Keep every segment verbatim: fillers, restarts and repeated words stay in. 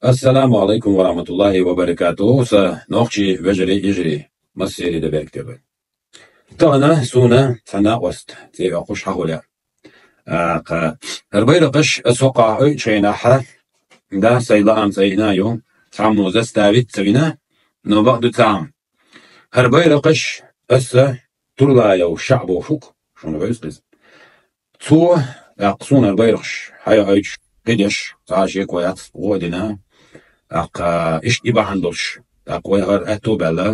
Ассаламу Ӏалайкум ва рахьматуллахӀи ва баракатухӀу, са нохчий вежарий, йижарий, массеран а беркате. Тахана суна цхьа накъост цӀе йоккхуш хьахуле. ТӀаккха хӀара байракхаш ас хӀокхахь Ӏуйчхьенахьа, да, сай лаам цӀайна ю, цхьаммо заставить ца вина, но бакъду цхьа. ХӀара байракхаш аса Турлаев ШаӀ боху, шуна вевза иза. Цо, тӀаккха суна хӀара байракхаш хьайоуьйтуш, кхидеш, цхьа а шеко яц, гӀо а дина, тӀаккха иштта и бахьана долуш, тӀаккха вай хӀара аьтту а баьлла,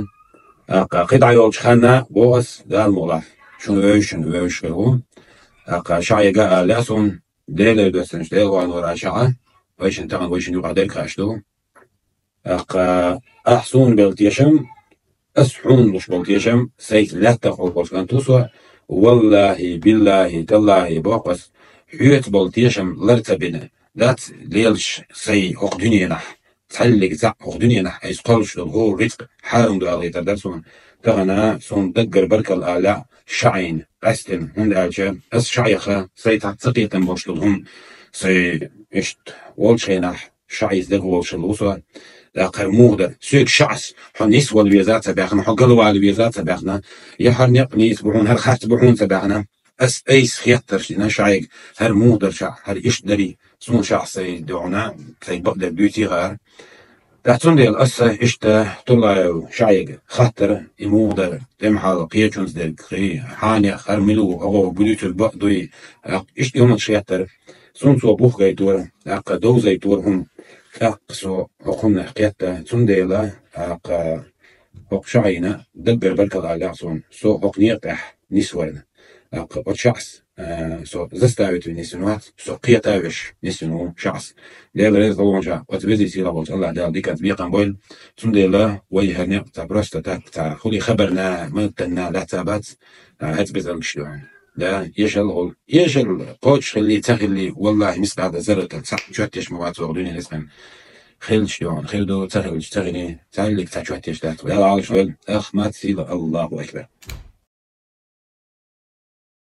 тӀаккха кхидӀа йолчу ханна боху ас, Дала мукъалахь, шуна вевзаш, шуна вевзаш хир ву. ТӀаккха ШаӀ яга а лаьа суна, Делера доьссинчу Делан гӀоьнара ШаӀ, вайшинна тахана вайшинна юкъахь дерг хууш ду. ТӀаккха ахь суна белла тешам, ас хьуна луш болу тешам, сайца лаьттах хьо болчу кӀант ву со, валлахӀи, биллахӀи, таллахӀи, боху ас, хьоьца болу тешам лар ца бина, дац лелаш сайн хӀокху дуьненахь, цхьаьллиг цхьаъ хӀокху дуьненахь айса кхоллуш долу хӀора рицкъ хьарам ду алийтар дара суна. Тахана суна даггара баркалла алахь ШаӀина, къаьсттина, хӀунда аьлча ас ШаӀеха, сайца ца кхетам болуш долу хӀума, сайн иштта волчу хенахь, ШаӀица дагаволуш хилла ву со. ТӀаккха хӀара муха дара? Соьга ШаӀас хьо нисвала веза а ца баьхна, хьо галвала веза а ца баьхна, я хӀара некъ нийса бу хьуна, хӀара харц бу хьуна ца баьхна, ас айса хеттарш дина ШаӀига, хӀара муха дара ШаӀ, хӀара иштта дарий, суна ШаӀ сайн дуьхьал, сайн бакъдерг дуьйций хаара. ТӀаккха цундела аса иштта Турлаев ШаӀига хаттар, и муха дара, тӀемахьал кхечунца дерг, кхин хьанех, хӀара мила ву, хӀокхо буьйцург бакъ дуй, тӀаккха иштта и хӀуманаш хеттара. Суна цо бух гайтора, тӀаккха довзайтора хӀума, тӀаккха со хӀокхунах кхетта, цундела, тӀаккха хӀокху ШаӀина даггара баркалла алахь суна, со хӀокху некъа тӀехь нисварна. ТӀаккха оцу ШаӀас, а, со заставить вина нисвина вац, со кхета а веш нисвина ву ШаӀас. Дела реза хуьлда ШаӀ, оцу везий сийлахь волчу АллахӀ Дала диканца бекхам бойла. Цундела вай хӀара некъ цхьа просто так, цхьа хуьлий хабарна, маттанна лаьцна бац, а, хьаьца безалгаш ду хьуна. Да, эшалла хуьлда. Эшалла, кхочуш хиллий, ца хиллий, валлахӀи, мискъала зарратал цхьа чоьттеш ма вац оха дуьненан рицкъан. Хилча дуьхьал хир ду, ца хилча ца хилий, цхьаьллиг цхьа чоьттеш дац. Ваьлла Ӏалаш ваьлла, ах, маттаца сийлахь, АллахӀу акбар.